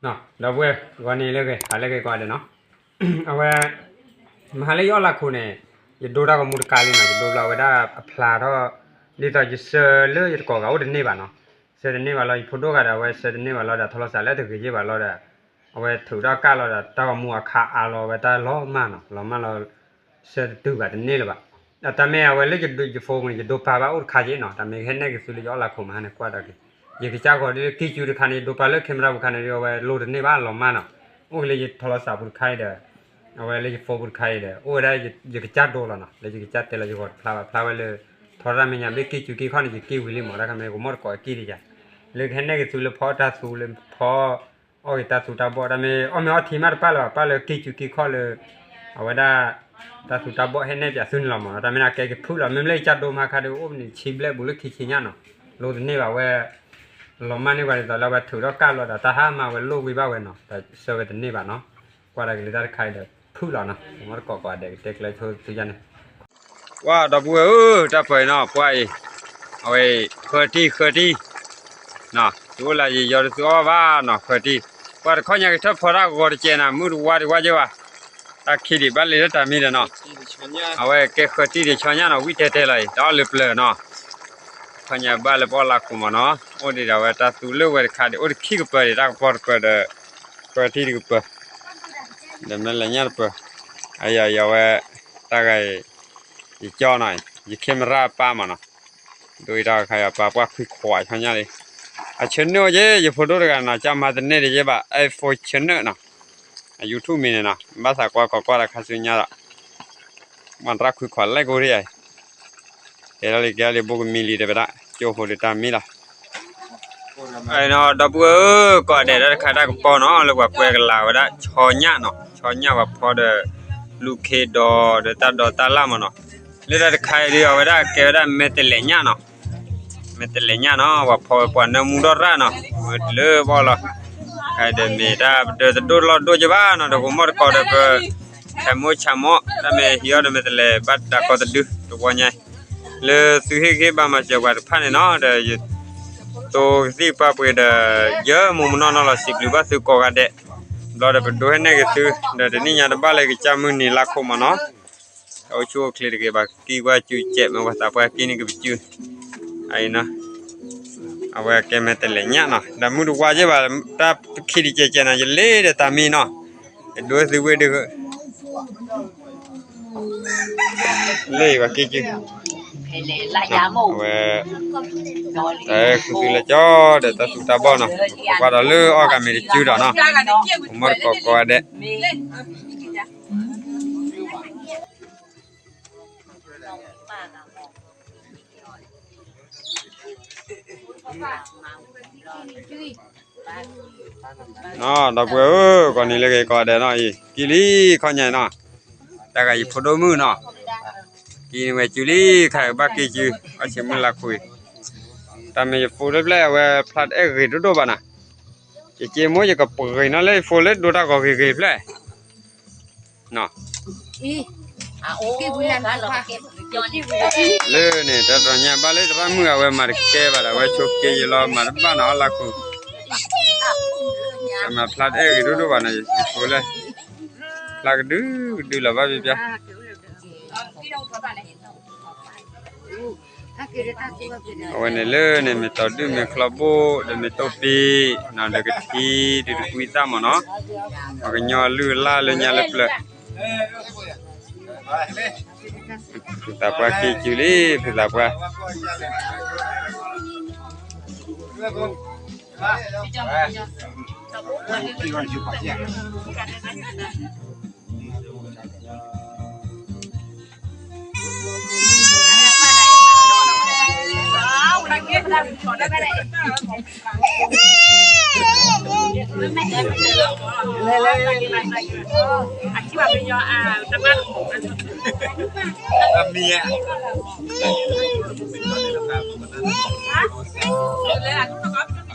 ဒီပုၢ်ဝဲၢ် ဂီၤန့ၣ်လၢဂ့ၤ ဟါလၢဂ့ၤကိးဂၤဒဲးနီၤ, အဝဲ မဟါလၢယအီၣ်လၢခိၣ်န့ၣ် ယဒိတၢ်ဂီၤမူတခါလံနီၤ, ယဒိဘျီဝဲဒၣ်အဖျါထီၣ် ဒ်သိးယဆၢလၢယတကိးဂၤအိၣ်တန့ၢ်ဘၣ်နီၤ, ဆၢတန့ၢ်ဘၣ်လီၤ ယဖိဒိၣ်ဂၤဒီး အဝဲဆၢတန့ၢ်ဘၣ်လီၤဒီး ထီလီၤစးလၢတဂ့ၤယ့ၢ်ဘၣ်လီၤဒီး အဝဲထုးထီၣ်ကၢ်လီၤဒီး တၢ်ဂီၤမူအခါအါလီၤဝဲတၢ်လီၤမၢ်နီၤ, လီၤမၢ်လီၤ ဆၢတတုၤဘၣ်တန့ၢ်လၢၤဘၣ်, ဒီးတၢ်မ့ၢ်အဝဲလၢယ phone ပူၤန့ၣ် ယဒိပာ်ဘၣ်အိၣ်တခါက့နီၤ, တၢ်မ့ၢ်ဟဲနဲၣ်က့ၤသုလၢယအီၣ်လၢခိၣ်မဟါန့ၣ် ကွၢ်ဒီးက့ၤ, ယကစၢ်ဂီၤဒ်လၢကံၢ်ကူတခါန့ၣ် ယဒိပာ်လၢ camera ပူၤခါန့ၣ်ဒီး အဝဲလိတန့ၢ်ဘၣ်လီၤမၢ်နီၤ, အိၣ်က့ၤလၢယထီလီၤစးပူၤတခါအံၤဒီး အဝဲလၢယ phone ပူၤတခါအံၤဒီး အိၣ်ဝဲဒၣ်ယကစၢ်ဒိလီၤနီၤ, လၢယကစၢ်တဲလီၤယဂီၤတဖျါဘၣ် ဖျါဝဲလၢ ထီတၢ်မဲာ်ညါဘ့ၣ်ကံၢ်ကူကံၢ်ခီၣ်န့ၣ် ယက့ၤဝံၤလံမး, တၢ်ခါမ့ၢ်ကမီၣ်တကိးကံၢ်တယၤ, လၢကဟဲနဲၣ်က့ၤသုလၢဖီတၢ်သူလၢဖီ အီၣ်က့ၤတၢ်သူတၢ်ဘီၣ် တၢ်မ့ၢ်အီၣ်မ့ၢ်အီထံမးတပၣ်လၢၤဘၣ် ပၣ်လၢကံၢ်ကူကံၢ်ခီၣ်လၢ အဝဲဒၣ် တၢ်သူတၢ်ဘီၣ်ဟဲနဲၣ်ပၠးသုန့ၣ်လီၤမး, တၢ်မ့ၢ်ဒၣ်ကဲက့ၤဖုၣ်လီၤ မ့မ့ၢ်လၢယကစၢ်ဒိမဟါခါဒီး အိၣ်န့ၣ်ဆံဘျဲၣ်ဘူးလၢခံဆံညါနီၤ, လိတန့ၢ်ဘၣ်ဝဲ လီၤမၢ်န့ၢ်ပှၤဒ်သိးလၢအဝဲထုးထီၣ်ကၢ်လီၤဒီး တၢ်ဟါမးဝဲလိၣ်ဝံၤဘၣ်ဝဲနီၤ, တၢ်ဆၢဝဲတန့ၢ်ဘၣ်နီၤ, ကွၢ်ဒၣ်က့ၤလၢတၢ်တခါအံၤဒီး ဖုၣ်လီၤနီၤ, မီၣ်တကိးကိးဂၤဒဲးကတဲကျၢၤဆိသုယါန့ၣ် ကွၢ်ဒီပုၢ်ဝဲၢ်ဧၢ တၢ်ပၢၤအံၤနီၤ ပှၢ်အံၤ အဝဲ ဃၢတံၢ် ဃၢတံၢ် သုအိၣ်လၢယယီတသုအီၣ်ဘၣ်နီၤ ဃၢတံၢ်, ပှၤတခီညါကထၢၣ်ဖီတၢ်ဂီၤတကဲးနၤ မုၢ်တဝါဒံးဝါက့ဘၣ်, တၢ်ခံဒံးဘၣ်လံလၢတၢ်မံဒီးနီၤ, အဝဲကဲဃၢတံၢ်ဒံးဆီညါနီၤ ဝံၣ်တဲတဲလီၤအံၤ တၢ်အီၣ်လၢပျၢၤနီၤ, ခီညါဘၣ်လၢပအီၣ်လၢခိၣ်မးနီၤ, အိၣ်ဒံးဒီးအဝဲတၢ်သူလၢဝဲတခါဒံး အိၣ်တခံကပၢၤဒံး တၢ်ကပီၤတပၢၤဒီး ဃၢတံၢ်တကပၢၤ ဒီးမ့ၢ်လဲၤညၣ်တပၢၤ, အယီၤယီၤဝဲ တၢ်ဂၤအံၤ ယကၠီနီၤ ယ camera ပၢ်မးနီၤ, ဒိအံၤတၢ်ခါယီၤပၢ်ပှၢ်ခွံခွးဆီညါလံ, အဆၢနၢၣ်အိၣ်က့ ယဖိဒိၣ်တဂၤနီၤ ကၢ်မၤတန့ၢ်တယဲဘၣ် iPhone ဆၢနၢၣ်နီၤ, အ YouTube မံၤန့ၣ်နီၤ ဘၣ်သးကွၢ်ကီကွၢ်ဒီးခါဆူညါဒီး မၤတရၣ်ခွံခွးလဲၣ်ကိၢ်ဒံးအံၤ ကဲထီၣ်လံ ကဲထီၣ်လံ ဘိကမံလံဒီးပဒၣ် ကၠိဖိဒီးတၢ်မံလီၤ. ဒီပုၢ်ဝဲၢ်ဧၢ ကိးဂၤဒဲးတၢ်တခါတၢ်ကပီၤနီၤ လၢပှၤကွဲကလၤဝဲဒၣ် ဆီညၣ်နီၤ ဆီညၣ်ပှၤဖီဒီး လူၤခ့ဒီးတၢ်ဒီးတၢ်လၢ်မးနီၤ, လၢတၢ်တခါအံၤဒီး အဝဲဒၣ်ကဲဝဲဒၣ်မဲာ်တဲးလဲးညၣ်နီၤ, မဲာ်တဲးလဲးညၣ်နီၤ ပှၤဖီဝဲပှၤနၢမူဒီရၣ်နီၤ ဝဲတုၤလၢဘီၣ်လီၤ, ဒီးမ့ၢ်တၢ်ပဒၢတဒိၣ်လီၢ်ဒိၣ်က့ဘၣ်နီၤ ဒီးကမီၣ်တကိးဒီးပ ဆးမိၣ်ဆးမိၣ် တၢ်မ့ၢ်ဟံးအီၤဒီးမဲာ်တဲးလဲးဘၣ်တၢ်ကီတဒု တဝီညါ လၢသုဟ့ၣ်ဂံၢ်ဘါမၤစၢၤပှၤတဖၣ်န့ၣ်နီၤ ဒီးယသိကသံၣ်ပှၢ်ပှ့ၤဒီး ယမိၢ်မနီၢ်နီၢ်လီၤ စံးဘျုးဘၣ်သုကိးဂၤဒဲး, ဘျီဒီးပဒိဟဲနဲၣ်က့ၤသု ဒီးတနံၣ်ညါတဘၣ်လၢကစၢ်မုၢ်နံၤလါခိၣ်မးနီၤ, အိၣ်ဆူၣ်အိၣ်ချ့တဂ့ၤ ပှၤကံၢ်ကွၢ်စူၤစဲး မ့ၢ်ပှၤသးပှၢ်ကံၢ်န့ၣ်ကပစူၤ အံၤနီၤ အဝဲကဲမဲာ်တဲးလဲးညၣ်နီၤ ဒီးမုၢ်တဝါယဲၢ်ဘၣ် တၢ်ခံဒံးကဲးကဲးနီၤ ယလ့ဒီးတၢ်မံနီၤ ယဒိသုဝ့ၢ်ဒုး လ့ၢ်ပှၤက့ၤစု အဝဲ တၢ်ဃုသုလၢကၠီဒီးတၢ်သူတၢ်ဘီၣ်နီၤ ပကွၢ်ဒီးလၢအီၣ်ကးမ့ၢ်တစုဒီးနီၤ ပမီၢ်တကိးကိးဂၤဒဲး ဒီပုၢ်ဝဲၢ်ဧၢ ကိးနံၤလၢဂ့ၤကိးဂၤဒဲးနီၤအံၤ ကံၢ်လံခီညါအံၤနီၤ တၢ်ဂၤယဖိဒိၣ်မုၣ်နီၤ ကံၢ်န့ၣ်ဝဲစုလံ ခါဘၣ်က့ၤစု အီၣ်ဆံးမုၢ်လါခွံ တၢ်မ့ၢ်ယဖိလၢဖျဲၣ် အဝဲဖျါတအဲၣ်ဂ့ၤဒိၣ်ဒိၣ်ဘၣ်နၤ ယက့ၤမိၢ်ယကပှ့ၤနီၤလၢယဖိလၢဒိတၢ်ဂီၤဂ့ၤဂ့ၤဖျဲၣ် လၢန့ၣ် တၢ်တညါဘၣ်လၢသရၣ်မုၣ် အဝဲမၤတကဲဘၣ်ဒီး အဝဲဆိးက့ယလီၤ မၤတဘၣ်နီၤ အီၣ်လၢခိၣ် အမၤဖျါတအဲၣ်ဂ့ၤဒိၣ်ဒိၣ်ဘၣ်နီၤ ယဖိလၢ ဖျါကဒုကဒုလီၤဘၣ်ပျၢ်ပျၢ် အဝဲန့ၣ်လၢန့ၣ် မ့ၢ်တီၤဒုၣ်မ့ၢ်ချီဘိၣ် ဒီးမ့ၢ်တိၢ်ပ့ၤ ဒီးတကွံသၣ်မးနီၤ ပှၤကညီလုၢ်လၢ်လၢညါလၢပျၢၤ ဖုသးပှၢ်က့ၤစုလံ ဖုသးပှၢ်